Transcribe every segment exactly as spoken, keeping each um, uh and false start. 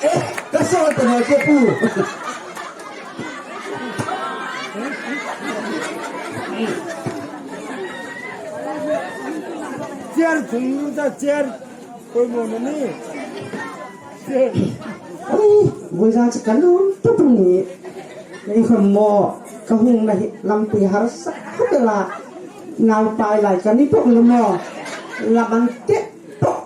Eh, ka sawt ta naw che pu. Chair thung ta chair. Koi mo na ni. Chair. Oi, voi za cha kan um ta pu ni. Ei khom mo ka hung na hi lampi harsa bela. Nau pai lai ka ni pok lo mo. Laban te pok.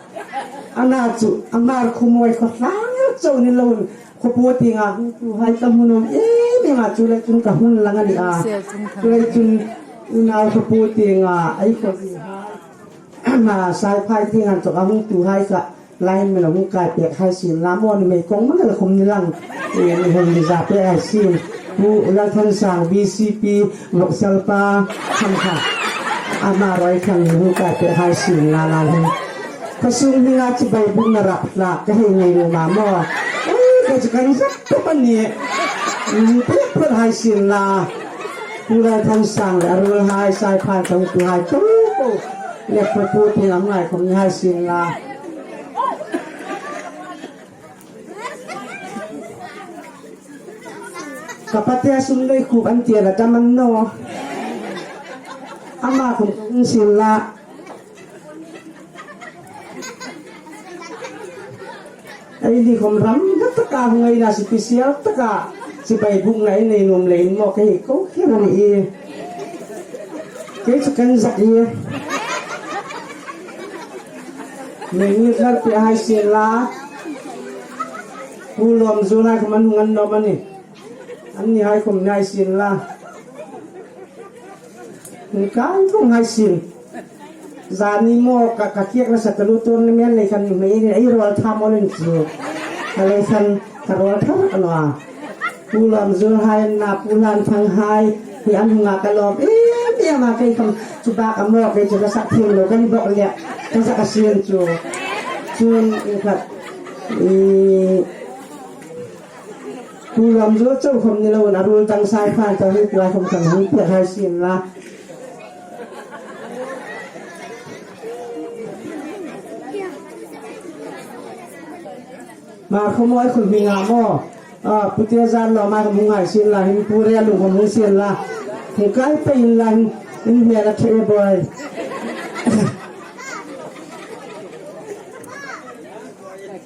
Ana chu, a Hmar khawmuol khaw tlang chau ni loin, khaw pu tienga hung tuhai ka hmu nuom em em a, chu lai chun ka hun lang a ni a. Chu lai chun unau khaw pu tienga, ei khaw ti hai. Ama Saiphai tienga chu ka hung tuhai ka, lai mi lo hung kai pek hai sien la, mo ni mei kong mang la khom ni lang. E, ni hung ni za pek hai sien. Pu Lalthansang, V C P, Vokselpa, kham kha. Ama ruoi khan hung kai pek hai sien la, la hung. Ka sung ni nga chibai buk na rap la, ka hei ngei lo ma mo. Ui, ka chu kan zak tu pa ni. Ni pek pek hai sien la. Pu Lalthansang le, a ruol hai, Saiphai, kong tu hai, tu. Le pa pu ti lam ngai khom ni hai sien la. Ka pa te sum lei khup an tia la taman no. Ama khom kong sien la. Ei ni khom ram ka taka hung ei na special taka. Chibai buk na ei nei nuom lei mo ka hei ko khe na ni. Kei chu kan zak e. Mei ni tlar pek hai sien la. Pu Lawmzuol hai khom an hung an nuom a ni. Anni hai khom ni hai sien la. Ni kai khom hai sien. Zani mo ka, ka kiak na sa ka lu tur ni men lei khan ni mei ni ei ruol tha mo len chu. Ka lei khan ka ruol tha ka lo a. Pu Lawmzuol hai na Pu Hlanthang hai, hi an nga ka lawm em em a, kei khom chu ba ka mo, kei chu ka sak thiem lo ka ni bok le, ka sak a sien chu. Chun i khat, i, Pu Lawmzuol chau khom ni loin a ruol dang Saiphai ta hi tua khom kan hung pek hai sien la. Hmar khawmuol khom hminga mo. A, Pu Tiazarlawm a khom hung hai sien la, hin Pu Relung khom hung sien la. Hung kai pei inla hin, in hmel a ṭhe boi.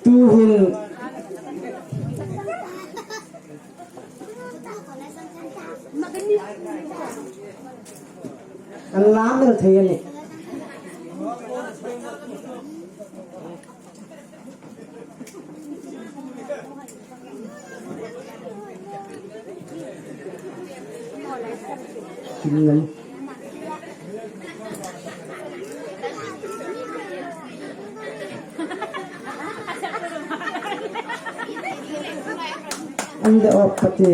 Tuhin. An lam el thei a nih. Kim lam. An de op pati.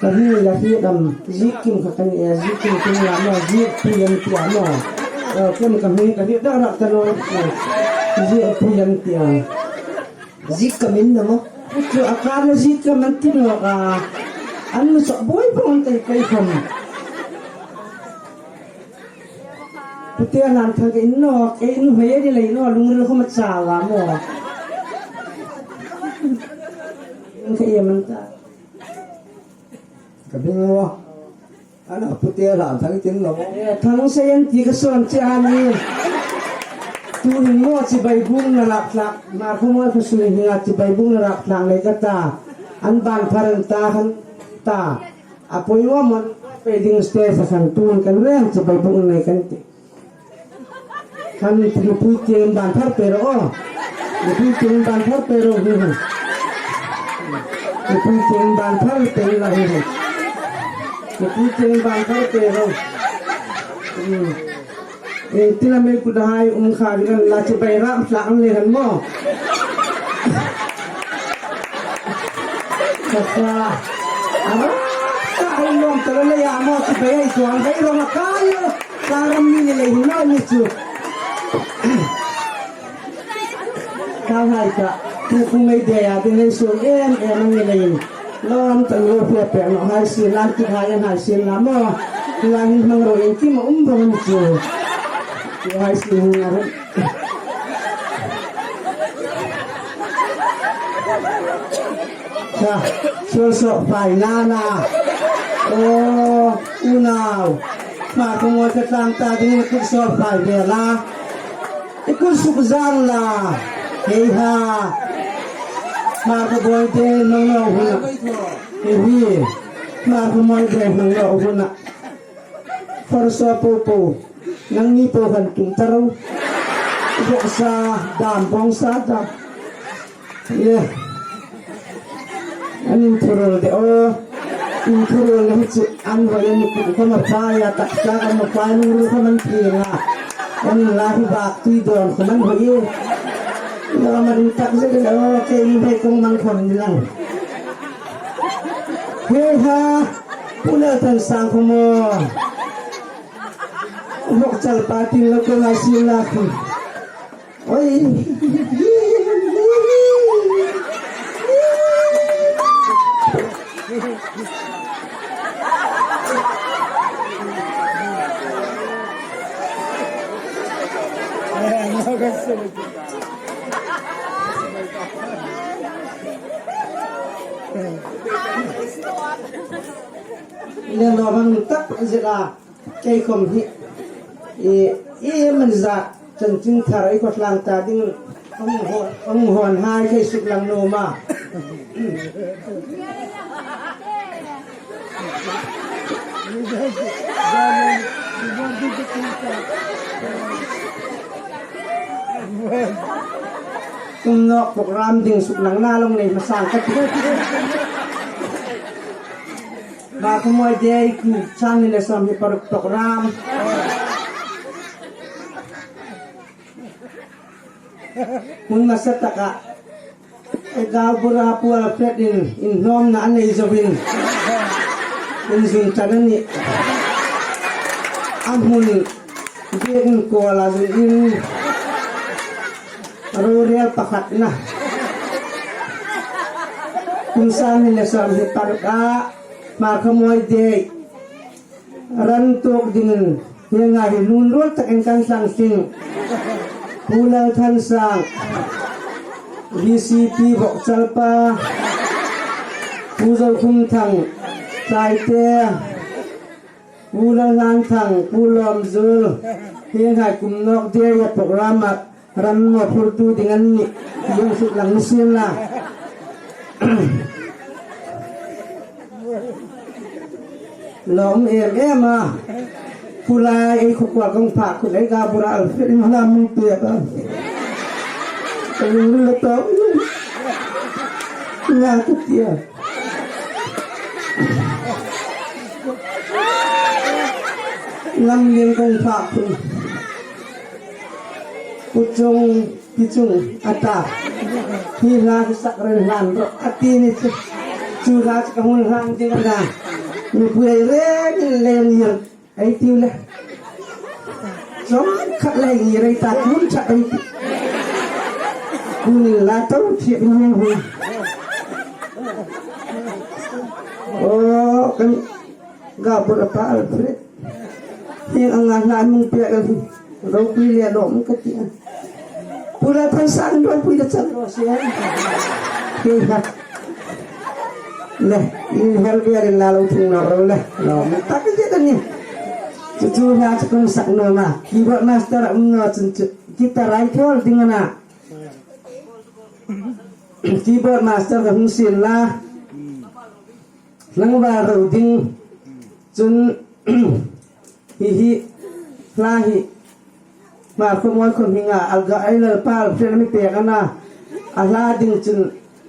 Ka hming la hi dam, Zik Kim kha ka ni e, Zik Kim Kim la mo, Zik Pui an tia mo. Eh, kem ka hming ka hi da rak ta lo. Zik Pui an tia. Zik Kam in na mo. Chu a kar na Zik Kam an ti naw ka. An nu sok boi boi an kai kai khom. Pu Tiazarlawm thang ka in naw, ka in hmei a ni lei naw, lungril khom a chau a mo. Ka iem an ta. Ka hming naw. Ana Pu Tiazarlawm thang tin naw. Eh, thang sei an ti ka sawn che a ni. Tuhin mo chibai buk na rap tlak, Hmar khawmuol khom sung hi nga chibai buk na rap tlak lei ka ta. An ban phar an ta khan ta. A poimaw mo pei ding stage-a khan tuhin kan reng chibai buk nei kan ti. Khan nupui tieng ban phar pei ro. Nupui tieng ban phar pei ro. Nupui tieng ban phar pei la hi. Nupui tieng ban phar pei ro. Hmm. Ieng tin am ei kut hai um kha ding an la chibai rap tlak an le han mo. Kasa. Ara. Ka hai lawm ta le ya mo chibai ai tuang bai ro ma ka yo. Ka ram ni le hin no ni chu. Ka hai ka. Ku ku mai de ya de le su em em an le. Lawm ta lo phe pek naw hai sien la, ti hai an hai sien la mo. Ti lai hin hmang ro ieng kim a um bawk a ni chu. Ti hai sien hmang ro. Ka, suol suok fai nana. O, unau. Hmarkhawmawi kha tlang ta dingin kut suok fai ve la. I kut suk zang la. Hei ha. Hmarkhawmawi Day hmang naw huna. Hei hi. Hmarkhawmawi Day hmang naw huna. Farsa po po. Nangni po khan tum ta ro. Bok sa dam bong sa dam. Ye. An inthurul de o. Inthurul na hi chu an voi an ni kum khawm a fai a, taksa khawm a fai, lungruol khawm an thieng a. An la hi bak tui dawn khawm an voi. Lo man tak zet le o, kei ni hei kong mang khawm ni lang. Hei ha, Pu Lalthansang khawm o. Vawkchal pa tin lo kong a sin la khawm. Oi. Le lo bang tak zet a. Kei khawm hi, i, i man za, chanchin thar ei khawtlang ta ding, hung hon, hung hon hai kei suklang nuom a. Kum nawk program ding suklang na long nei masang ka ti. Hmarkhawmawi Day, chang ni le sawmhni paruk program. Hun hmasa taka, e, gaubura Pu Alfred in, inhnawmna a nei zoin. Inzun tan a nih. A hmun biek inkual a zun in. Rorel pakhatna. Kum sang ni le sawmhni paruk a, Hmarkhawmawi Day ran tuok dingin, hieng ang hi lungruol takin kan tlang tling. Pu Lalthansang, V C P vawkchal pa, Pu Zokhumthang, Tlaite, Pu Lalhlanthang, Pu Lawmzul, hieng ang hi kum nawk Day a program a ran mawphurtu ding an nih, hung suklang ni sien la. Lawm em em a. Khulai ei khawkuol kong phak khulai ka bura al fe in hla mun pe ka. Ka lung la to. Nga ka tia. Lam ling kong phak khun. Pu Chung, Pi Chung, a ta. Hi hla hi sak ren hlan ro, a ti ni chu. Chu hla chu ka hun hlan ding a na. Mipui reng in le ngir ei tiu le. Chawm khat le ngir ei ta kun cha ei ti. Kun in la to thiep ni hu. O, kan Ga bura pa Alfred. Hieng anga hla hung pek a hi. Ropui le lawm ka ti a. Pu Lalthansang ropui le chang ro si a. Hi ha. Le, in hel ve le la lo thung na ro le. Lawm tak zet a nih. Chu chu hla chu kan sak nuom a. Keyboard master um naw chun chu. Guitar ei thawl ding a na. Keyboard master ka hung sien la. Tlangval ro ding chun hi hi hla hi Hmarkhawmawi khom hi nga a ga ei Lalpa Alfred mi pek a na. A hla ding chun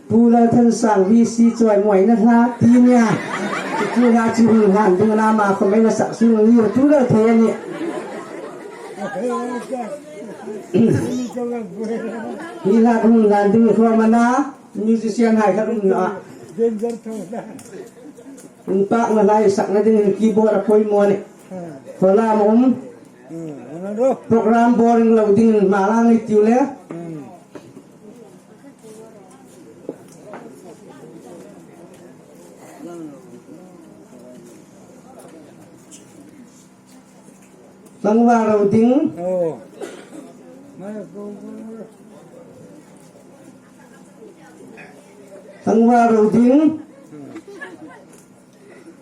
Pu Lalthansang V C Chawimawi na hla ti nia. Chu hla chu hung hlan ding a na, Hmarkhawmawi na sak sung ni tu lo thei a nih. Hi hla hung hlan ding khom a na. Musician hai khat um naw a. Inpakna lai sakna dingin keyboard a poimaw a nih. Khawlam um. Program boring lo dingin hma lang ei tiu le. Tlangval ro ding. Oh. Mai ko, ko, ko. Tlangval Roding.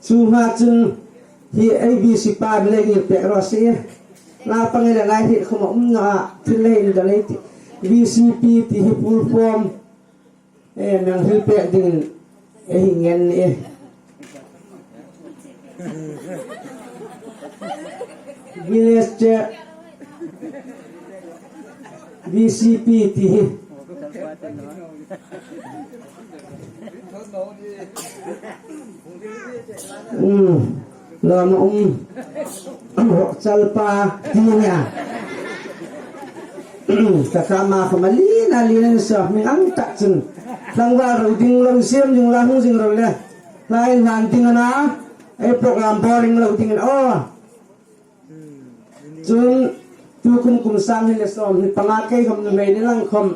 Chu hma chun hi A B C pa le ngir pek raw se. Naupang le ngai hi khawm a um naw a, thil le hin da lei ti. V C P ti hi full form. E, nang hril pek dingin ei ngen ni e. Village Chair, V C P ti hi. Hmm. Lawm a um. Chal pa ti nia. Ka kama khawm a lien a lien an sa, mi ang tak chun. Tlangval Roding lo siem ding la hung zing ro le. Lai hlan ding a na. Ei program boring lo ding a na. Aw. Chun, tu kum kum sang hni le sawmhni panga kei khawm nuhmei ni lang khawm,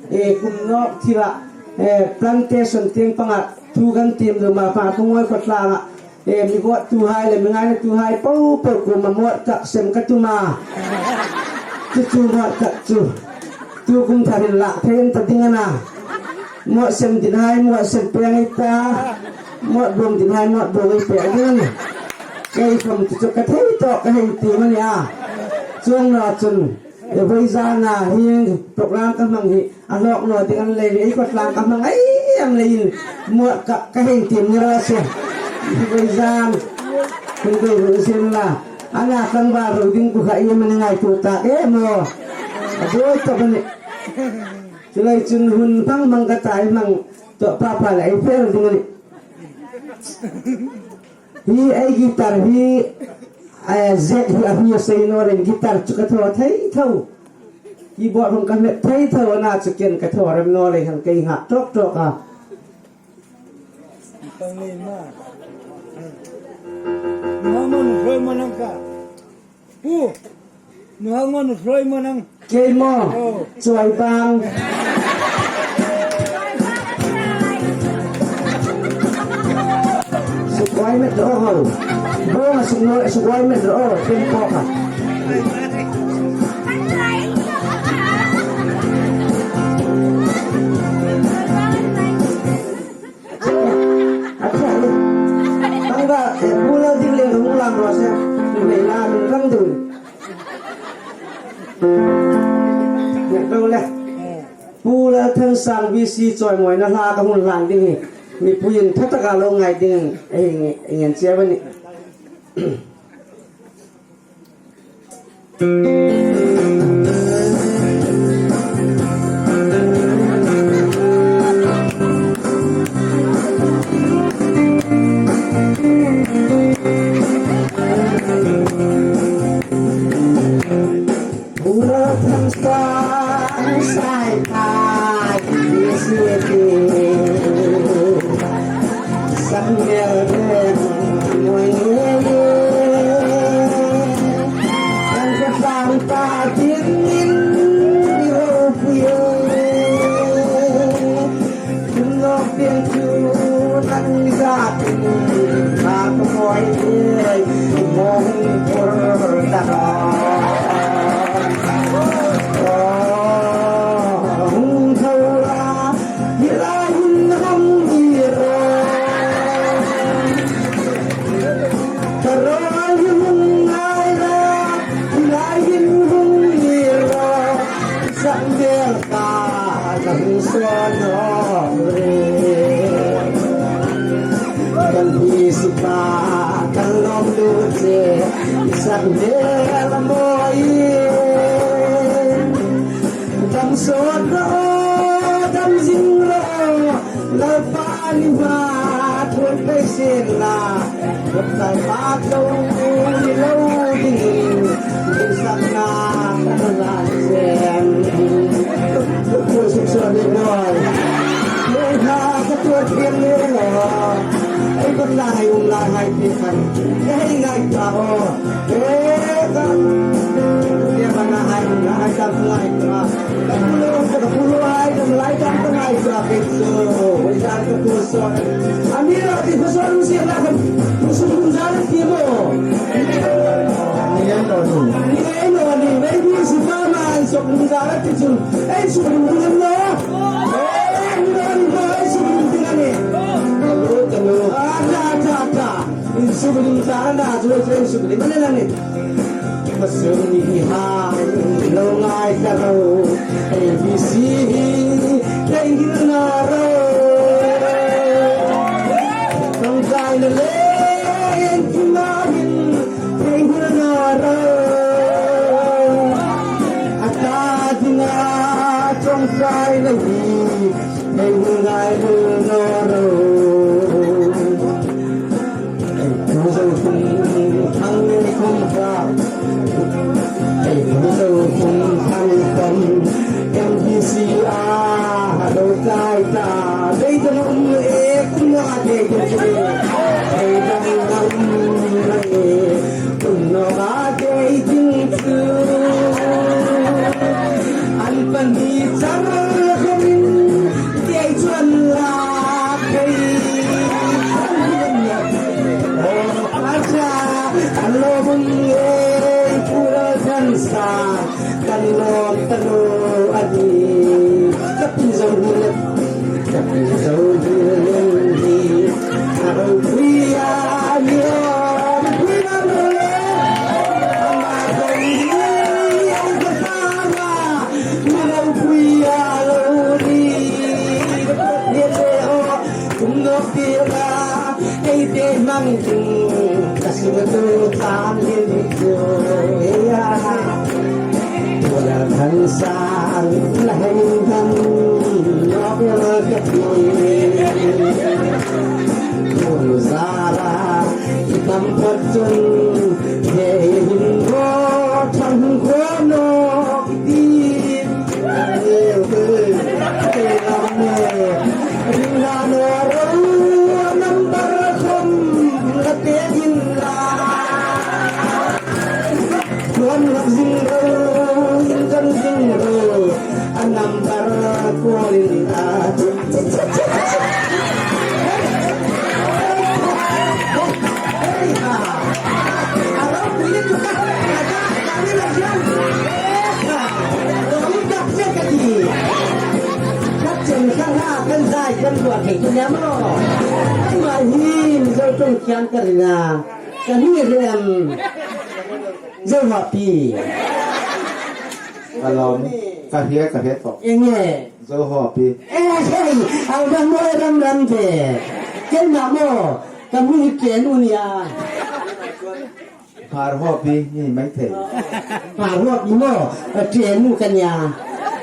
e, kum nawk thila, e, plantation tieng panga thu kan tiem lo ma pa kung oi khawtlanga, e, mi vote tuhai le mi ngaina tuhai po po kuoma mawt kak sem ka tum a. Chu chu mawt kak chu. Tu kum tharin lak thei an ta ding a na. Mawt sem dinhai, mawt sem peng ei ta. Mawt bawng dinhai, mawt bawng ei pek ding a na. Kei khawm chu ka thei tawk ka hei ti ma nia. Chuong naw chun, e, vawizana hi program ka hmang hi a hlawk naw ding a ni leiin ei khawtlang ka hmang ei ang leiin mawt ka, ka hei tiem ni raw se. Vawizan. Hei dei ro sin la. A na tlangval Roding ku kha iem a ni ngaituo ta ke maw. A buoi ta bani. Chu lai chun hun hmang hmang ka tai hmang tawp pha pha le ei fel ding a nih. Hi ei guitar hi, eh, Zek hi a hming a sei naw leiin guitar chu ka thaw thei tho. Keyboard hung ka hmet thei tho a na chu ken ka thaw rem naw lei hang kei hang tawk tawk a. Pang lei ma. Mama nu hoi ma nang ka. Pu, nu hang ma nu hroi ma nang. Kei maw? Oh. Chuoi bang. Suk uai met ro ho. Bo ma suk no, suk uai met ro ho. Ken po ka. A ṭha le. Tangka, eh, Pu Lal ding le hung lang raw se. Nei la min rang dun. Nek ro le. Pu Lalthangsang V C chawimawina hla ka hung hlan ding hi. Mipuiin ṭha taka lo ngai ding. Ei nge, ei ngen che a nih. Ka rawi hung ngai la, tilai hin hung ni ro, sak vel ta ka hung sawn nawk re. Kan hi si pa, kan lawm lu che, sak vel mawi. Dam sawt ro, dam zing ro, Lalpa ni hma thuon pei sien la, Lalpa lo ni lo dingin, insakna ka la sem. Thuon suk sawt ni naw. Thuon hla ka thuon thiam ni naw. Ei, kan la hai um la hai ti khan. Ei, ngai ta aw. Suklim zarna chu chen suklim le nani. Masuk ni hai lo ngai ta lo. A B C hi kei hil na ro. Tong kai na le en ki ma hin kei hil na ro. A ta dinga tong kai na hi kei hil ngai lo na ro. Ei pu zo kum thang nei kum kha. Ei pu zo kum thang kum. M D C a lo kai ta. Dei ta um e kum na dei ta. Ei dang dang e kum na dei ta. An pan di char khumin. Kei chuan la kei. Acha, an lo hun ngei pura kan sa, kan lo ta lo a ni. Ka pi zo ni le, ka pi zo ni le ni. A ro pui a ni o, pui na lo le. Ama ko ni, ai ka sa ma. Maro pui a lo ni, ye te o, kum nok ti la, ei te mang kum, ka si ba tu tam ye ni tu, e ya. Wala kan sa, la hei dan, nok ya ka ti. Kum zara, i tam pat tun, ye hin ro, thang ko no. Kan zai kan ruat thei tu nia maw. Ama hin zo tung kian ka ring a. Ka ni rem. Zo ma pi. Ka lawm. Ka hria, ka hria tawh. Eng nge? Zo haw pi. Eh, hei, au ram maw, ram ram te. Ken na maw, ka hmu hi ken u nia. Hmar haw pi, ni mai thei. Hmar haw pi maw, ken u ka nia.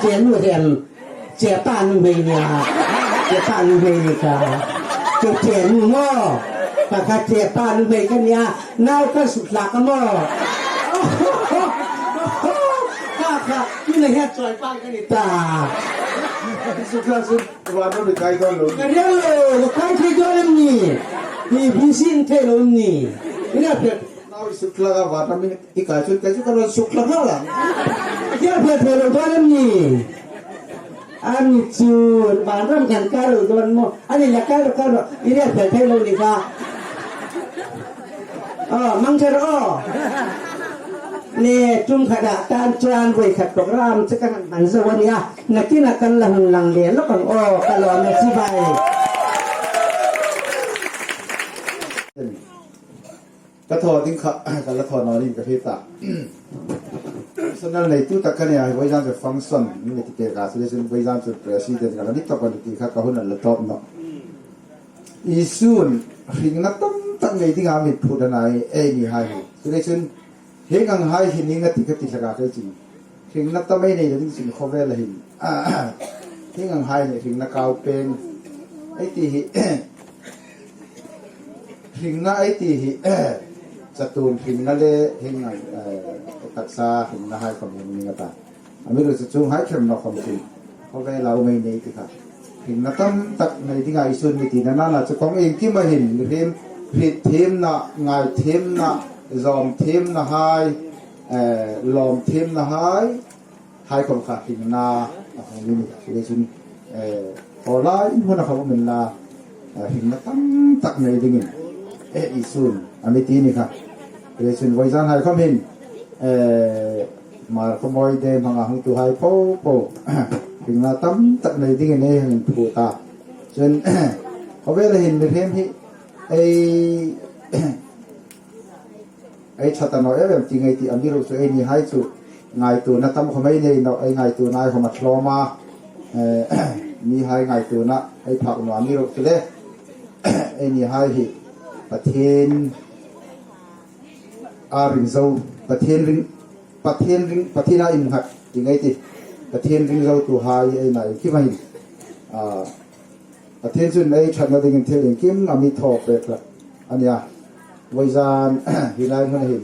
Ken u rian. Che pa nu mai nia. Che pa nu mai ni ka. Che che nu maw. Pakhat che pa nu mai ka nia. Nau ka suk hlak ka maw. Ka ka, tu le het choi pang ka ni ta. Suk hlak suk, ruat lo ni kai dawn lo. Ka rial lo, ka kai thei dawn em ni. Ni bi sin thei lo ni. Ni na phet. Nau suk hlak a, ruat lo ni, i kai chun, kai chun ka lo suk hlak hlak la. Ka rial phet thei lo dawn em ni. Ani chu, van ram kan kal lo dawn maw. Ani la kal lo, kal lo. I rial phet thei lo ni ka. Aw, mang thar aw. Le, tum khat a tan chuan voi khat program che kan han zo a nia. Nakin a kan la hung lang le lawk ang aw, ka lawm a chibai. Ka thaw ding kha, ka la thaw naw ning ka hre ta. Personal neitu tak ka nia, vawizan chu function, ni ti pek a, chuleiin vawizan chu president ka la ni tawp a ni ti kha ka hun a la tawp nawh. Isun, hringna tam tak nei dinga mi phut a ni ei ni hai hi. Chuleiin, hieng ang hai hi ning a ti ka ti hlak a kei chun. Hringna tam ei nei lo ding chun khawvel a hin. Hieng ang hai hi hringna kau peng. Ei ti hi, hringna ei ti hi, chatuon hringna le hieng ang, eh, taksa hringna hai khawm hi ning a ta. Amiruokchu chuong hai kher naw khawm chun. Khawvel a um ei ni ti kha. Hringna tam tak nei dinga Isun mi tina nana chu kawng iengkim a hin, mihriem, hriet thiemna, ngai thiemna, zawm thiemna hai, eh, lawm thiemna hai, hai khawm kha hringna a hung ni ni. Chuleiin, eh, aw lai hmuna khawm um inla, eh, hringna tam tak nei dingin, eh, Isun a mi ti ni kha. Chuleiin vawizan hai khawm hin, eh, Hmar khawmawi de hmanga hungtu hai po po. Hringna tam tak nei dingin ei hang phut a. Chun, khawvel a hin mihriem hi ei, ei ṭha ta naw em em ti ngei ti, amiruokchu ei ni hai chu ngaituona tam khawm ei nei nawh, ei ngaituona ei khawm a tlawm a, eh, mihai ngaituona ei phak naw amiruokchu le, ei ni hai hi Pathien a ring zo, Pathien ring, Pathien ring, Pathien a innghat ti ngei ti, Pathien ring zotuhai ei na iengkim a hin, ah, Pathien chun ei ṭhatna dingin thil iengkim a mi thaw pek hlak a nih a. Vawizan hi lai hmun hin,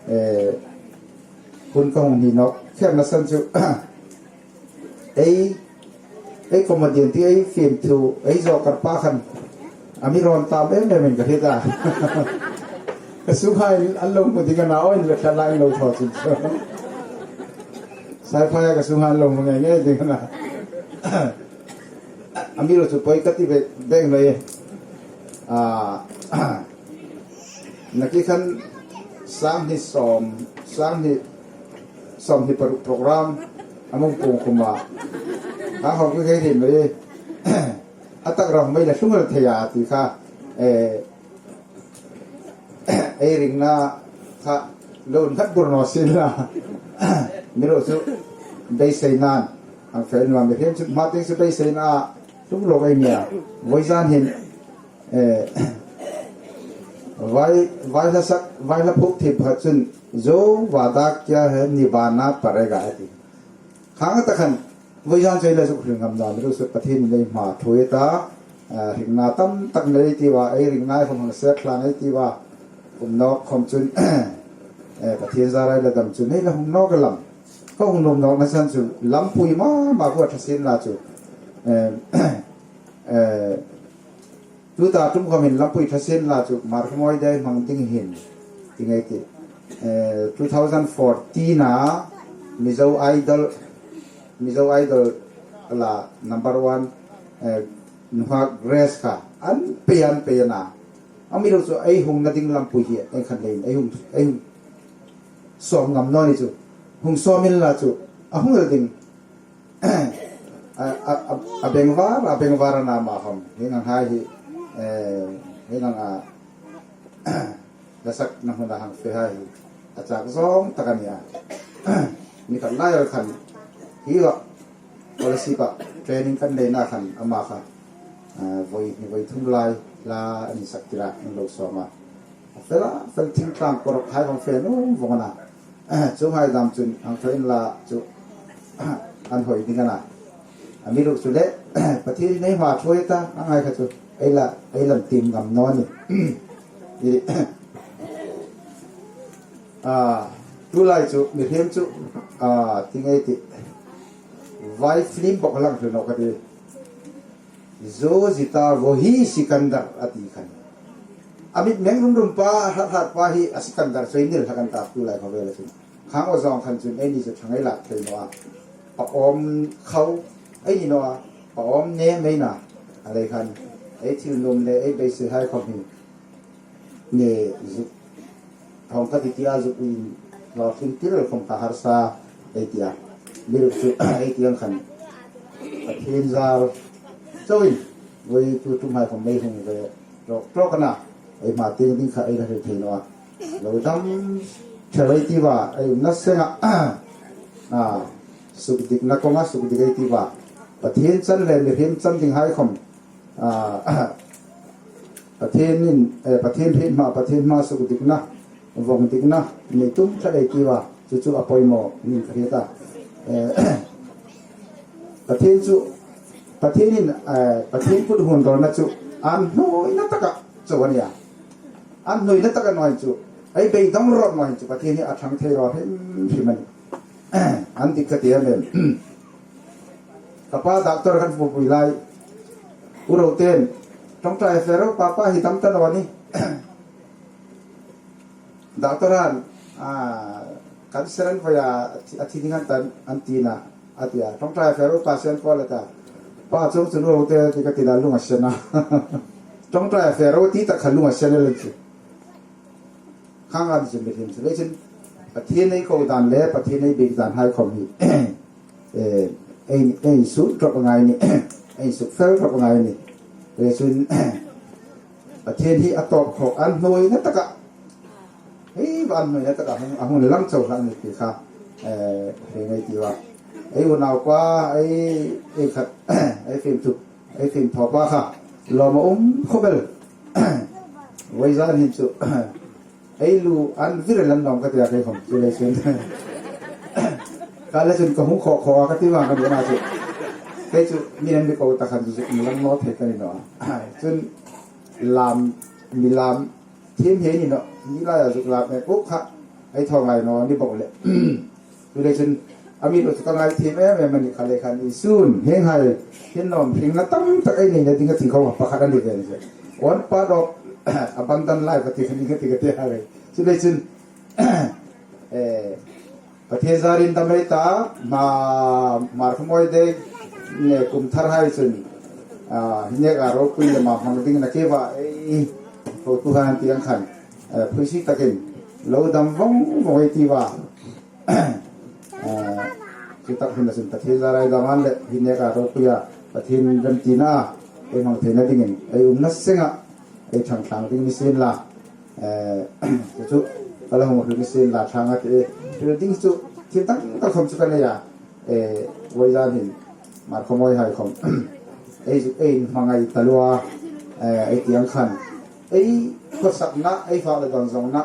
eh, hun ka hung ni nawk kherna san chu, ei, ei comedian ti, ei fimthu, ei joker pa khan a mi rawn tam em em in ka hriet a. Ka sunghai an lo hmu ding a na, aw, in le thla lai lo thaw chin chu. Sci-fi-a ka sunghai an lo hmu ngei ngei ding a na. Amiruokchu poi ka ti ve bek naw e. Ah, nakie khan sanghni sawm, sanghni sawmhni paruk program a mi puong khum a. Ka hau ki hei rin naw e. A tak ram mai la hlung el thei a ti kha. Eh, ei ringna kha lo nghat bur naw sien la. Amiruokchu beisei nan ang fel nuom, mihriem chu hma tieng chu beiseina hlung lo ei nih a. Vawizan hin, eh, vai, vai hla sak, vai hla phuok thiem pakhat chun, "Zo vada kya hai, nibhana padega," a ti. Khang ta khan, vawizan chu ei la zuk hril ngam naw, amiruokchu Pathienin ei hma ṭhuoi ta, eh, ringna tam tak nei ti va, ei ringna ei hung hang sek tlang ei ti va, um nawk khom chun, eh, Pathien zara ei la dam chun, ei la hung nawk a lam. Ka hung nuom nawkna san chu lampui ma ma kha ṭha sien la chu, eh, eh, Tuta ṭum khom hin lampui ṭha sien la chu Hmarkhawmawi Day hmang ding hin ti ngei ti. Eh, two thousand fourteen-a Mizo Idol, Mizo Idol la number one, eh, nunghak Grace kha an pe, an pe a na. Amiruokchu ei hungna ding lampui hi ei khan leiin ei hung, ei hung sawm ngam naw ni chu. Hung sawm inla chu a hung el ding. A, a, a, a bengvar, a bengvar a na ma khom. Hieng ang hai hi, eh, hieng ang a, hla sakna hmuna hang fe hai hi a chak zawng tak a nih a. Mi khat lai el khan, hi la, police-a training kan neina khan ama kha, eh, voi, voi thum lai la an sak tir a, an lo sawm a. A fel a, fel thing tlang kawrok hai khom fe nuom vawng a na. Chuonghai dam chun ang fel inla chu an hoi ding a na. Amiruokchu le, Pathienin ei hma ṭhuoi ta, a ngai kha chu ei la, ei la tiem ngam naw ni. I, ah, tulai chu mihriem chu, ah, ti ngei ti, vai film bawk lang chu naw ka ti. Zo jita wohi Sikandar a ti khan. A mit meng rum rum pa, hrat hrat pa hi a Sikandar chu ei nil hlak an ta tulai khawvela chun. Khang aw zawng khan chun eini chu ṭhang ei lak thei naw a. Pa awm khau ei ni naw a. Pa awm nem ei na. A lei khan ei thil nuom le ei beisei hai khom hi. Nge zuk thawng ka ti ti a zuk in lo thin tir khom ka harsa ei ti a. Amiruokchu ei ti ang khan Pathien zar chauin voi tu tum hai khom ei hung ve rawk rawk a na. Ei hma tieng ding kha ei la hril thei naw a. Lo dam ṭheu ei ti va, ei umna senga, a, sukdikna kawnga sukdik ei ti va. Pathien chan le mihriem chan ding hai khom, a, Pathienin, eh, Pathien hriet hma, Pathien hma sukdikna, vawngdikna nei tum tlat ei ti va, chu chu a poimaw niin ka hriet a. Eh, Pathien chu, Pathienin, eh, Pathien kut hun rawna chu an hnuoina taka chau a nih a. An hnuoina taka naw hin chu, ei beidawng rawp naw hin chu Pathien hi a ṭhang thei raw hrim hrim a nih. An dik ka ti a nih. Ka pa doctor kan fupui lai. U Rote'n, ṭawngṭai a fe ro, papa hi dam ta naw a nih. Doctor-in, a, cancer an voi a, a thi, a thi ding an ta, an ti a na, a ti a. Ṭawngṭai a fe ro, pa sienkhawm la ta. Pa chuong chun U Rote ti ka ti la lung a sien a. Ṭawngṭai a fe ro ti tak kha lung a sien el chu. Khang an chu mihriem chu le chun Pathien ei ko dan le Pathien ei biek dan hai khom hi. Eh, ei, ei suk ṭawp a ngai ni, ei suk fel ṭawp a ngai ni. Le chun Pathien hi a tawp khawk an hnuoina taka. Hei, An hnuoina taka hung, a hung lang chau hlak a ni ti kha, eh, hre ngei ti va. Ei unaupa, ei, ei khat, ei fimthu, ei fimthawpa kha lawm a um khawp el. Vawizan hin chu, ei lu an vir el an nawm ka ti a, kei khawm chu lei sin. Ka le chun ka hung khaw khaw a ka ti vang ka ni a chu. Kei chu mi an mi ko ta khan chu mi lang naw thei ka ni naw a. Chun lam, mi lam thiem hi ni naw, ni laia zuk lak mek uk kha, ei thaw ngai naw ni bawk le. Chu lei chun, a mi lo chu ka ngai thiem em em a ni kha lei khan i sun, hieng hai, hin nawm hringna tam tak ei neina dinga thil khawm pakhat a ni ve ni chu. One part of abundant life a ti khan i ka ti ka ti a ve. Chu lei chun, eh, Pathien zarin dam ei ta, ma, Hmarkhawmawi Day, ne kum thar hai chun, a, hi neka ropui le ma hmang ding na ke va, ei, hotuhai an ti ang khan, eh, phuisi takin, lo dam vawng vawng ei ti va. Eh, chu tak hun a chun Pathien zarai dam an le, hi neka ropuia, Pathien remtina, ei hmang theina dingin, ei umna senga, ei thang thlang ding ni sien la. Eh, chu chu, ka la hung hlu ni sien la thlang a ti e. Chu ding chu, thil dang dang khawm chu ka nei a. Eh, vawizan hin, Hmarkhawmawi hai khawm. Ei chu, ei hmangai ta lua, eh, ei ti ang khan. Ei khawsakna, ei fak le dawn zawngna,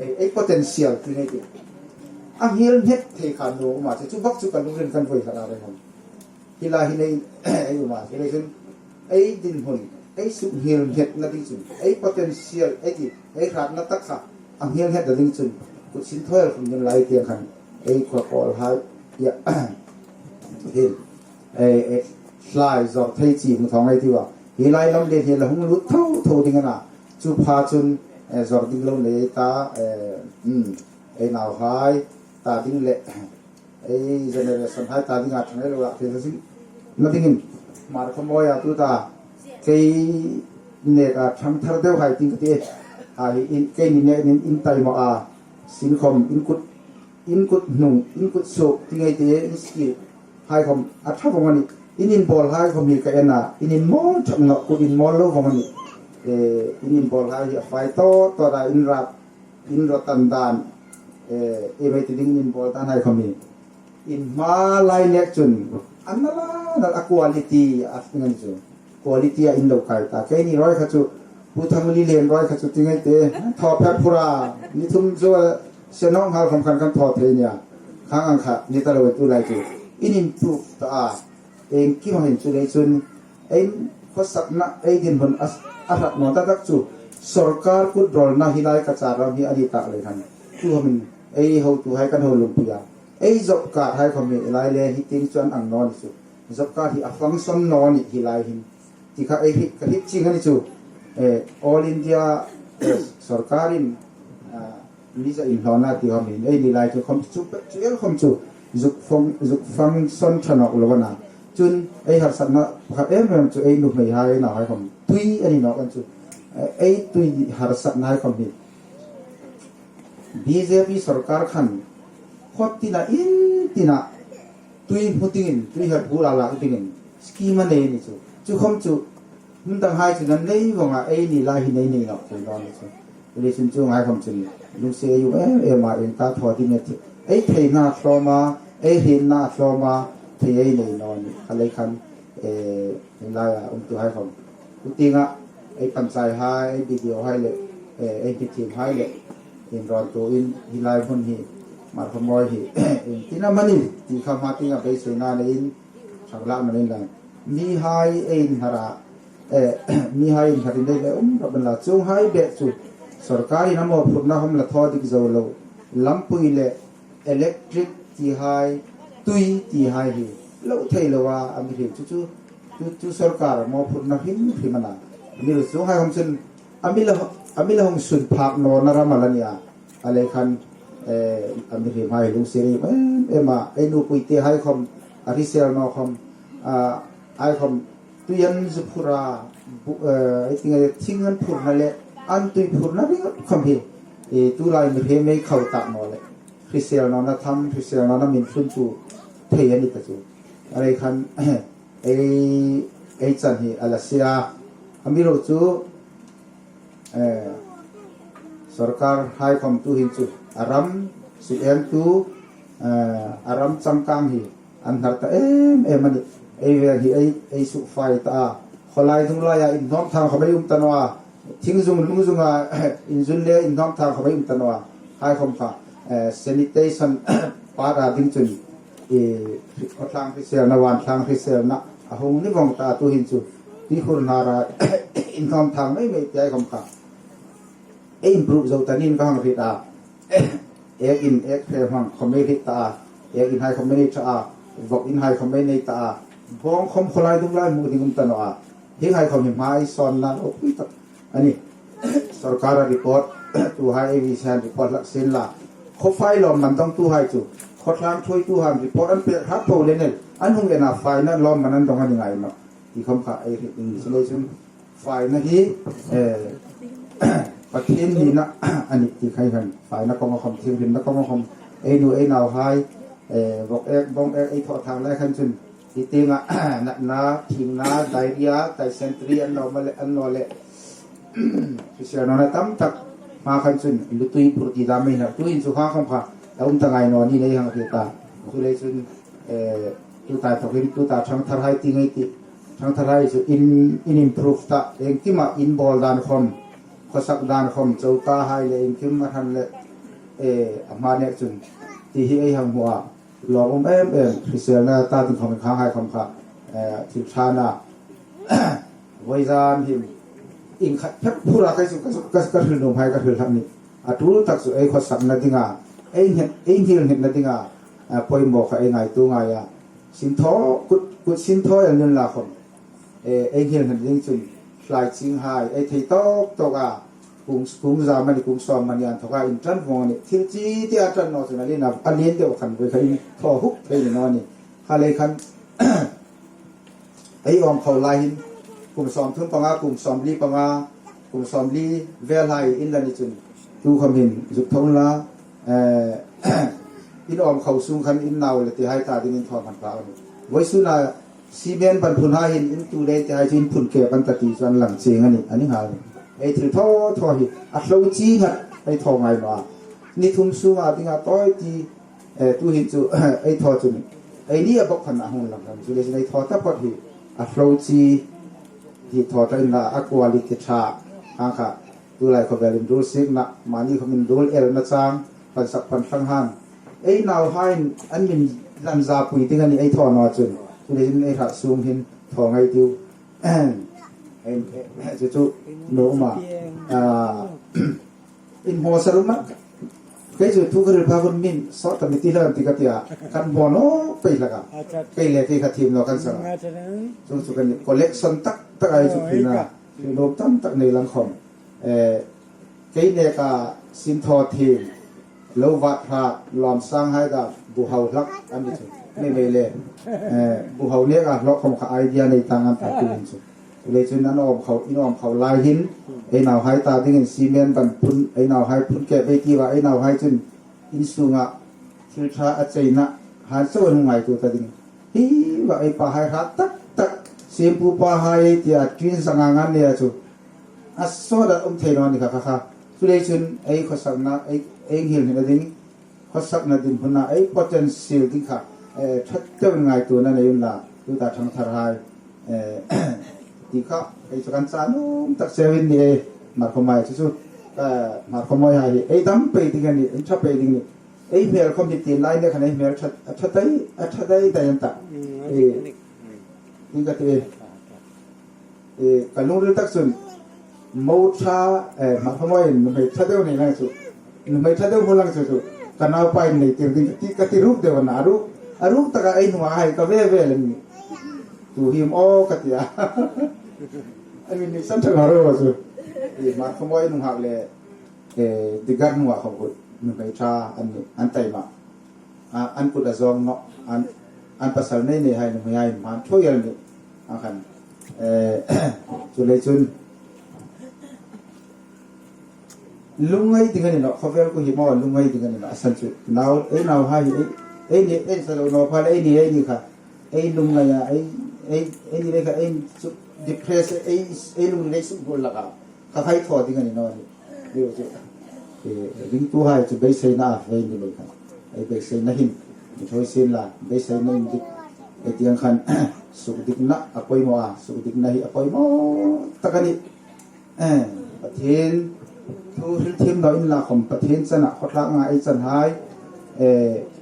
ei, ei potential ti nei ti. A nghil nghet thei khan nuom a, chu chu bak chu ka lungrin kan voi hlak a rei hawm. Hi lai hin ei, ei um a, hi lai chun ei dinhmun, ei suk nghil nghetna ding chun, ei potential, ei ti, ei hratna tak kha, a nghil nghetna ding chun, kut sin thaw el khum ding lai tiang khan, ei khua kawl hai, ia, hin, ei, ei, hlai zawr thei chi hmu thawng ei ti va. Hi lai lam le hi la hung lut tho tho ding a na, chu pha chun, eh, zawr ding lo nei ta, eh, um, ei nauhai, ta ding le, ei generation hai ta dinga thang ei lo lak thei zing na dingin, Hmarkhawmawia tuta, kei neka thang thar deu hai ting ka ti, a hi in, keini nek in, in taima a, sin khawm, in kut, in kut hnung, in kut suk, ti ngei ti, in skill hai khawm, a tha vawng a nih, in inbawl hai khawm hi ka en a, in inmawl thak naw, kut inmawl lo vawng a nih, eh, in inbawl hai hi a fai tawt tawt a, in rat, in rawt tan dan, eh, ei mei ti ding in inbawl tan hai khawm hi. In hma lai nek chun, an na la, na a quality a ngan chu. Quality a in lo kai ta. Keini ruoi kha chu, Pu Thanglien ruoi kha chu ti ngei ti, thaw phek phur a, ni thum zo, Sianawng hal khawm khan kan thaw thei nia. Khang ang kha, ni ta lo tu lai chu. In improve ta a. Iengkim hin chu lei chun, ei khawsakna, ei dinhmun a, a hrat naw ta tak chu, sorkar kut rawlna hi lai ka char ram hi a ni tak lei khan. Chu khawmin, ei hotuhai kan ho lumpui a. Ei job card hai khawm hi lai le hi ting chu an ang naw ni chu. Job card hi a function naw ni hi lai hin. Ti kha ei hi, ka hi ching a ni chu. Eh, All India, eh, sorkarin, ah, Visa inhlawna ti khawm hin, ei ni lai chu khawm chu, chu el khawm chu, zuk fang, zuk function ṭha nawk lo a na. Chun, ei harsatna pakhat em em chu, ei nuhmei hai, ei nau hai khawm, tui a ni nawk an chu. Ei tui harsatna hai khawm hi. B J P sorkar khan, khaw tina in tina, tui hmu dingin, tui herh hur a lak dingin, scheme a nei a ni chu. Chu khawm chu, hmun dang hai chu nan nei vawng a, ei ni lai hin ei nei nawk thei naw ni chu. Leiin chun chu ngai khawm chun, lungsiet ei um em em a, ieng ta thaw ding a ti. Ei theina a tlawm a, ei hrietna a tlawm a, thei ei nei naw ni. Kha lei khan, eh, ei laia umtuhai khawm. Chu tienga, ei panchai hai, ei B D O hai le, eh, ei hmithiem hai le, inrawntuin, hi lai hmun hi, Hmarkhawmawi hi, ieng tina mani, ti kha hma tienga beiseina neiin, ṭhang lak naw ni lang. Mihai ei inhar a, eh, mihai inharin ei le um rawp an la. Chuonghai bek chu, sorkarin a mawphurna khawm la thaw dik zo lo. Lampui le electric ti hai, tui ti hai hi, lo thei lo a, a mi hriet chu chu, chu, chu sorkar mawphurna hrim hrim a na. A mi lo chuonghai khawm chun, a mi la, a mi la hung sun phak nawna ram a la nia. A lei khan, eh, a mihriemhai lungsiet ei um em em a, ei nupuitehai khawm, a hrisel naw khawm, a, ei khawm, tui an zu phur a, bu, eh, ei ti nge, thing an phurna le, an tui phurna ringawt khawm hi, eh, tulai mihriem ei khau tak naw le, hrisel nawna tham, hrisel nawna min tlun chu thei a ni ta chu. A lei khan, ei, ei chan hi a la sie a, a mi lo chu, eh, sorkar hai khawm tu hin chu, A ram suk em tu, eh, a ram changkang hi an hnar ta em em a nih. Ei veng hi ei, ei suk fai ta a. Khawlai dung laia inhnawm thang khawm ei um ta naw a. Thingzung lungzunga inzun le inhnawm thang khawm ei um ta naw a. Hai khawm kha, eh, sanitation part a ding chun, eh, khawthlang hriselna, vantlang hriselna a hung ni vong ta, tuhin chu tuikhur hnara inhnawm thang mei mei ti hai khawm kha ei improve zo ta niin ka hang hriet a. Ek in ek hre hmang khawm ei hriet ta a. Ek in hai khawm ei nei ta a. Vawk in hai khawm ei nei ta a. Bawng khawm khawlai dung lai hmu ding um ta naw a. Hieng hai khawm hi hma ei sawnna ropui tak a nih. Sawrkara report, tuhai A V C han report hlak sien la, khawfai lawmman dawngtuhai chu, khawthlang thuoituhan report an pek hrat po le nel, an hung en a, faina lawmman an dawng a ni ngai nawh ti khawm kha ei hriet ding. Chuleiin chun faina hi, eh, Pathien nina a nih ti khai han. Faina kawnga khawm, thienghlimna kawnga khawm, ei nu ei nauhai, eh, vawk ek bawng ek ei thaw thang lai khan chun, hi tienga natna, thingna, diarrhea, dysentery an lo ma le, an lo le, hriselna tam tak hma khan chun lutui phur ti dam ei hnawt. Tuhin chu khang khawm kha a um ta ngai naw ni ei hang hriet ta. Chuleiin chun, eh, tuta thawkin, tuta thangtharhai ti ngei ti, thangtharhai chu in, in improve ta, engkima in bawl dan khawm, khawsak dan khawm, choka hai le engkim a hran le, eh, a hma nek chun ti hi ei hang hmu a. Lawmum em em, hriselna ta ding khawm khanghai khawm kha, eh, thil ṭha a nih. Vawizan hin inkhat phek phura kei chu ka, ka, ka hril nuomhai ka hril hlak a nih. A tul tak chu ei khawsakna dinga, ei nghet, ei nghil nghetna dinga, eh, poimaw kha ei ngaituo ngai a. Sinthaw, kut, kut sinthaw el nun la khawm, eh, ei nghil nghet ding chun hlai chinghai ei thei tawk tawk a, kung, kung za mani, kung sawm mani an thawka inṭan vawng a nih. Thil chi ti a ṭan naw chun a lien a, a lien deu khan voi kha in thaw huk thei ni naw a nih. Kha lei khan ei awm kho lai hin kum sawmthum panga, kum sawmli panga, kum sawmli vel hai in la ni chun, tu khawm hin zuk thaw unla, eh, in awm kho sung khan in nau le tihai ta dingin thaw hman ta a nih. Vawisuna cement ban phun hai hin in tu le tihai chu in phun kep an ta ti chu an lang chieng a nih, a ni nghal. Ei thil thaw thaw hi a hlo chi ngat ei thaw ngai naw a. Ni thum sunga dinga tawi ti, eh, tuhin chu ei thaw chun ei ni a bawk khan a hung lang khan, chuleiin ei thaw taphot hi a hlo chi hi thaw ta inla, a quality ṭha ang kha. Tulai khawvelin ruol sikna, mani khawmin ruol elna chang, pansak panthlang han. Ei nauhaiin an min dan zapui ding a nih ei thaw naw chun. Chuleiin ei hrat sung hin thaw ngai tiu. Ei, ei, chu chu, nu ma. Ah, in hmaw sa rum a. Kei chu thu ka hril pha khun min sawt ta mi ti hlak an ti ka ti a. Kan hmaw naw pei hlak a. Kei le kei kha thiem naw kan sa. Chu chu kan collection tak tak a ei chu hril na. Hril nuom tam tak nei lang khawm. Eh, kei neka sinthaw thiem, lo vat hrat, lawm sang hai ka bu hau hlak an ni chu. Mei mei le, eh, bu hau neka hlawk khawm kha idea nei tang an ta tuhin chu. Chuleiin chun an awm kho, in awm kho lai hin, ei nauhai ta dingin cement ban phun, ei nauhai phun kep ei tiu a, ei nauhai chun in sunga thil ṭha a cheina han chauh an ngaituo ta ding. Hi va ei pahai hrat tak tak, Siempu pahai ei tia, twins anga ngan nia chu. A sawt a um thei naw ni kha kha kha. Chuleiin chun ei khawsakna, ei, ei nghil nghetna ding, khawsakna dinhmuna ei potential ding kha, eh, ṭha deuin ngaituona nei unla, tuta thangtharhai, eh, ti kha, ei chu kan cha nuom tak cheu a nih e, Hmarkhawmawi chu chu, eh, Hmarkhawmawi hai hi ei dam pei ding a nih, in ṭha pei ding a nih. Ei hmel khawm hi tin lai nek khan ei hmel ṭha, a ṭha dai, a ṭha dai dai an ta. Mm, eh, a dik, a dik. Ding ka ti e. Eh, ka lungril tak chun, mo ṭha, eh, Hmarkhawmawi nuhmei ṭha deu nei lang chu, nuhmei ṭha deu hmu lang chu chu, ka naupain nei tir ding ka ti, ka ti ruk deu a na, a ruk, a ruk taka ei hnunga hai ka ve ve lem ni. Tu hi maw ka ti a. A min ni san thang a ro chu. Eh, Hmarkhawmawi nunghak le, eh, Digar hnunga khawm khu, nuhmei ṭha an ni, an taima. A, an kut a zawng naw, an, an pasal nei nei hai nuhmei hai hman thuoi el ni. A khan, eh, chuleiin chun lungngai ding a ni naw, khawvel khu hi maw lungngai ding a ni naw, a san chu. Nau, ei nauhai, ei, ei ni, ei sa lo naw pha le, ei ni, ei ni kha. Ei lungngai a, ei, ei, ei ni le kha, ei chu depress, ei, ei lung le su bul laka. Kha hai thaw ding a ni naw ni. Ni chu. E, ringtuhai chu beiseina a fe ni lei khan. Ei beiseina hin, mi thui sin la, beiseina indik. Ei tieng khan, sukdikna a poimaw a, sukdikna hi a poimaw tak a nih. E, Pathien thu hril thiem naw inla khom, Pathien chana khawtlang a ei chanhai, e,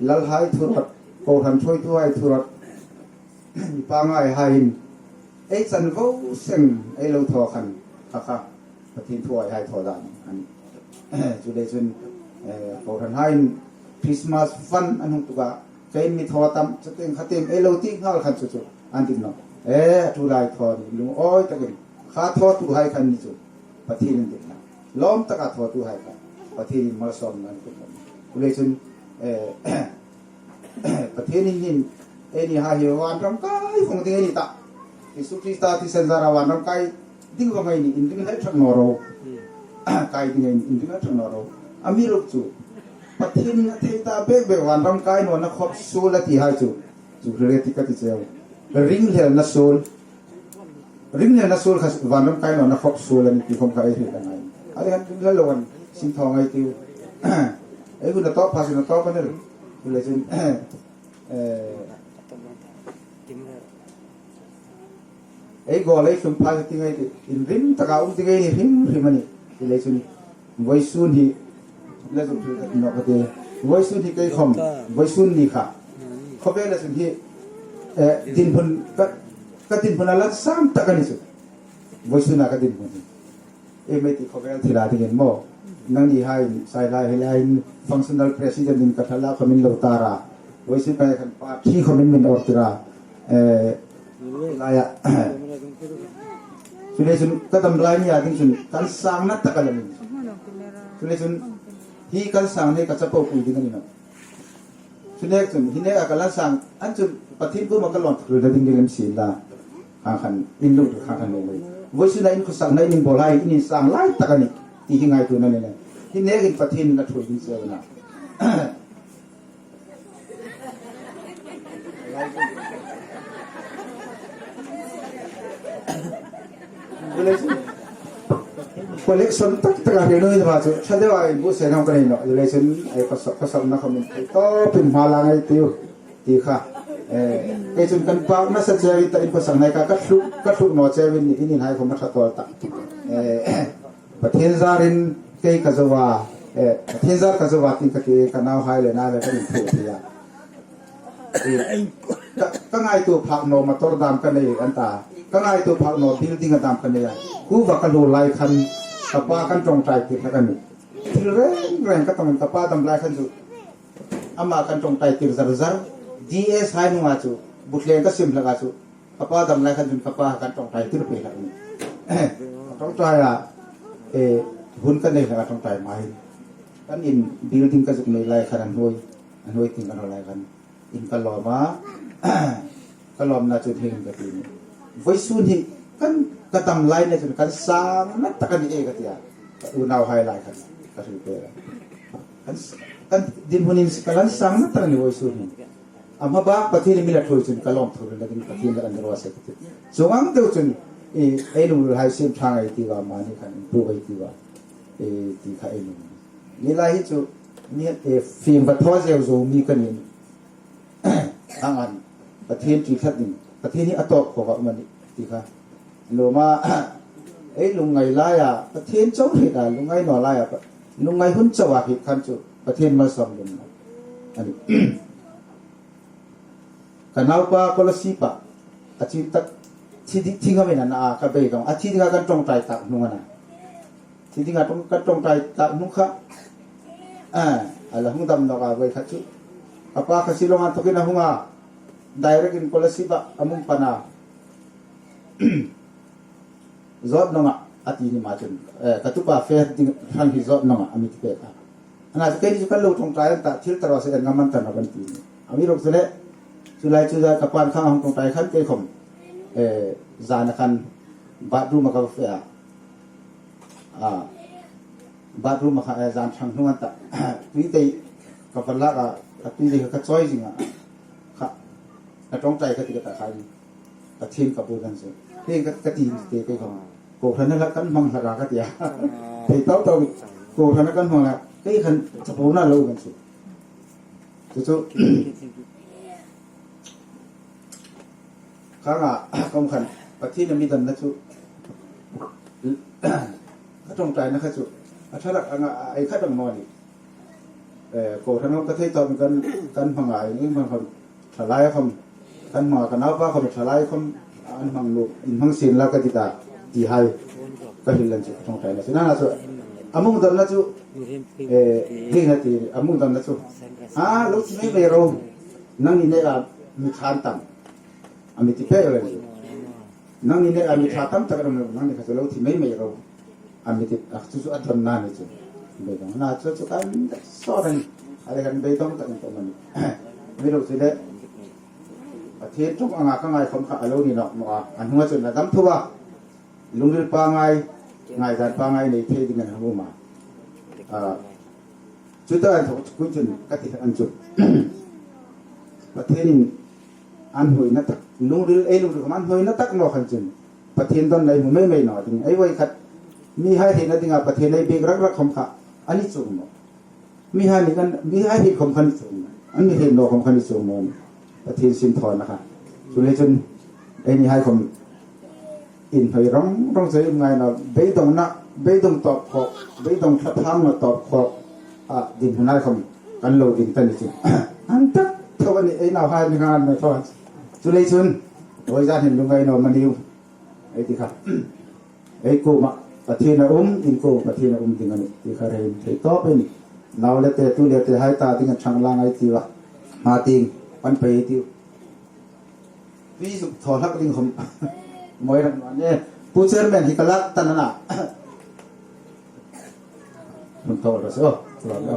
lalhai thurawt, kohran thuoituhai thurawt, mi pangaihain ei chan vo seng ei lo thaw khan, kha kha, Pathien thuoihai thaw dan a nih. Chuleiin chun, e, kohranhaiin Christmas fund an hung tuok a, kei'n mi thaw tam, chutieng khatieng ei lo ti nghal khan chu chu an ti naw. E, tulai thaw ni lungawi takin, kha thawtuhai khan ni chu Pathien an ti naw. Lawm taka thawtuhai khan Pathienin malsawmna an pek naw. Chuleiin chun, e, Pathienin hin, ei ni ha hi vanram kai vong ding ei ni ta. Isu Krista thisen zara vanram kai ding vong ei ni, inring hlak thak naw ro. Kai ding ei ni, inring hlak thak naw ro. Amiruokchu, Pathienin a thei ta bek bek vanram kai nawna khop suol a ti hai chu. Chu hril ti ka ti cheu. Ringlelna suol. Ringlelna suol kha vanram kai nawna khop suol a nih ti khom kha ei hril a ngai. A le han ringlel lo an sin thaw ngai tiu. Ei hun a tawp pha sin a tawp a nih. Chuleiin chun, e, ei go lei hlum pha ti ngai ti. Inrim taka um ti ngai ni hrim hrim a nih. Chuleiin chun, Voisun hi, la zuk thu ka ti naw ka ti. Voisun hi kei khom, voisun ni kha. Khawvela chun hi, e, dinhmun ka, ka dinhmun a lan sang tak a ni chu. Voisuna ka dinhmun hi. E, mi ti khawvel thila dingin maw. Nangni hai, sai lai, hi lai, functional president in ka thala khomin lo tara. Voisun kai khan party khomin min order tira. E, laia. Chuleiin chun ka dam lai nia ding chun kan sangna taka la min. Chuleiin chun hi kan sang nei ka chapo pui ding a ni naw. Chu nek chun, hi neka ka lan sang, an chun Pathien kuoma ka lawm thurna ding ding lem sin la. Kha khan, in lo kha khan lo mai. Voisuna in khawsakna in bawlhai, in sang lai tak a nih. Ti hi ngaituona ni le. Hi nekin Pathienin a thuoi ding cheu a na. Collection tak tak a hril nuom a chu, ṭha deu a inbuotsai naw ka nei nawh, collection ei khawsak, khawsakna khomin thei tawpin hma la ngai tiu, ti kha. E, kei chun kan pak nasa cheu ta in khawsak nei ka, ka tluk, ka tluk naw cheu in, in, in hai khom a ṭha tawl tak. E, Pathien zarin kei ka zo a, e, Pathien zar ka zo a, tin ka ti, ka nauhai le na le ka min thu ti a. E, ka, ka ngaituo phak naw motor dam ka nei an ta. Ka ngaituo phak naw building a dam ka nei a. Kuva ka hlu lai khan ka pa kan ṭawngṭai tir hlak a nih. Thil reng reng ka ṭawng ka pa dam lai khan chu. Ama kan ṭawngṭai tir zar zar. D S hai hnunga chu. Butleng ka sim hlak a chu. Ka pa dam lai khan chun ka pa kan ṭawngṭai tir pei hlak a nih. Ṭawngṭai a, e, hun ka nei hlak a ṭawngṭai hma hin. Kan in building ka zuk nei lai khan an hnuoi, an hnuoi tieng kan haw lai khan. In ka lawm a, ka lawmna chun hieng ka ti ni. Voisun hi kan ka dam lai nia chun kan sangna tak a ni e ka ti a. Ka unauhai lai khan ka hril pei a. Kan, kan dinhmun in ka lan sangna tak a ni voisun hi. A hma bak Pathienin mi la thuoi chun ka lawm thurna ding Pathien la an ruat sek ti. Chuong ang deu chun, e, ei lungril hai siem ṭha ngai ti va mani khan inpuk ei ti va. E, ti kha ei lung. Ni lai hi chu, ni, e, fim va thaw zeu zo mi ka ni. Ang an, Pathien ṭi tlat ding, Pathien hi a tawp khawva um a nih, ti kha. Lawma, ei lungngai laia, Pathien chau hrieta, lungngai naw laia, pa-, lungngai hun chauha hriet khan chu, Pathien malsawm lem naw. A nih. Ka naupa Kolasib-a, a chim tak, thi di-, thi ngam in a na a, ka beidong, a thi dinga kan ṭawngṭai tak hnung a na. Thi dinga ṭawng-, kan ṭawngṭai tak hnung kha. A, a la hung dam nawk a voi khat chu. Ka pa kha Shillong-a inthokin a hung a. Direct-in Kolasib-a a mum pana. Zawt nawng a, a ti ni ma chun. Eh, ka tupa fe ding hrang hi zawt nawng a, a mi ti pek a. A na chu keini chu kan lo ṭawngṭai an ta, thil ta raw se kan ngam an ta nawh kan ti ni. Amiruokchu le, chu lai chu zan ka pan khang a hung ṭawngṭai khan kei khom. Eh, zana khan bathroom-a ka fe a. A, bathroom-a kha, eh, zan ṭhang hnung an ta. Tuitei ka va lak a, ka tuitei ka chawi zing a. Kha, ka ṭawngṭai ka ti ka ta kha in. Pathien ka bul dan chu. Hei ka, ka ti hin te kei khom. Kohran a la kan hmang hlak a ka ti a. Thei tau tau. Kohran a kan hmang hlak. Kei khan chapona lo kan chu. Chu chu. Khanga, khom khan, Pathien a mi donna chu. Ka ṭawngṭaina kha chu. A ṭha hlak anga, a ei kha dang maw ni. Eh, ko thang ka thei tawp kan, kan hmang a, in hmang khom. Thalai khom, kan hmang ka naupa khom, thalai khom, an hmang nu, in hmang sien la ka ti ta, ti hai. Ka hril an chu, ṭawngṭaina chu. Nana chu, a mung donna chu, eh, hi na ti, a mung donna chu. A, lo thi mei mei ro. Nangni neka mi ṭha an tam. A mi ti pek le chu. Nangni neka mi ṭha tam tak ro, nangni kha chu lo thi mei mei ro. A mi ti, a chu chu a donna ni chu. Beidongna chu chu kan sawt a nih. A le kan beidong tak an tawm a nih. Mi lo chu le. Pathien ṭawng anga ka ngai khom kha a lo ni nawk naw a. An hung a chun a dam thu a. Lungril pangngai, ngaidan pangngai nei thei ding an hung um a. A, chu ta an thawk chu chun ka ti an chu. Pathienin an hnuoina tak, lungril, ei lungril khom an hnuoina tak naw khan chun. Pathien donna ei hmu mei mei naw ding. Ei voi khat, mihai theina dinga Pathien ei biek rak rak khom kha a ni chuong naw. Mihai ni kan, mihai hriet khom kha ni chuong naw. An mi hriet naw khom kha ni chuong naw. Pathien sin thawna kha. Chu le chun, ei ni hai khom inhnuoi rong rong chu ei um ngai naw. Beidongna, beidong tawp khawk, beidong thlaphangna tawp khawk. A, dinhmun hai khom kan lo ding ta ni chu. An tak tho a nih, ei nauhai ni ngan mai tho. Chu le chun, voi zan hin lungngai naw mani u. Ei ti kha. Ei kuoma Pathien a um, in kuoma Pathien a um ding a nih. Ti kha rei thei tawpin. Nau le te, tu le te hai ta ding a chang lang ei ti va. Ma ting, pan pei ti. Tui zuk thaw hlak ding khom. Mawi rak naw ni. Pu Chairman hi ka lak ta naw a. Hun thaw ra se. Oh, thaw ra.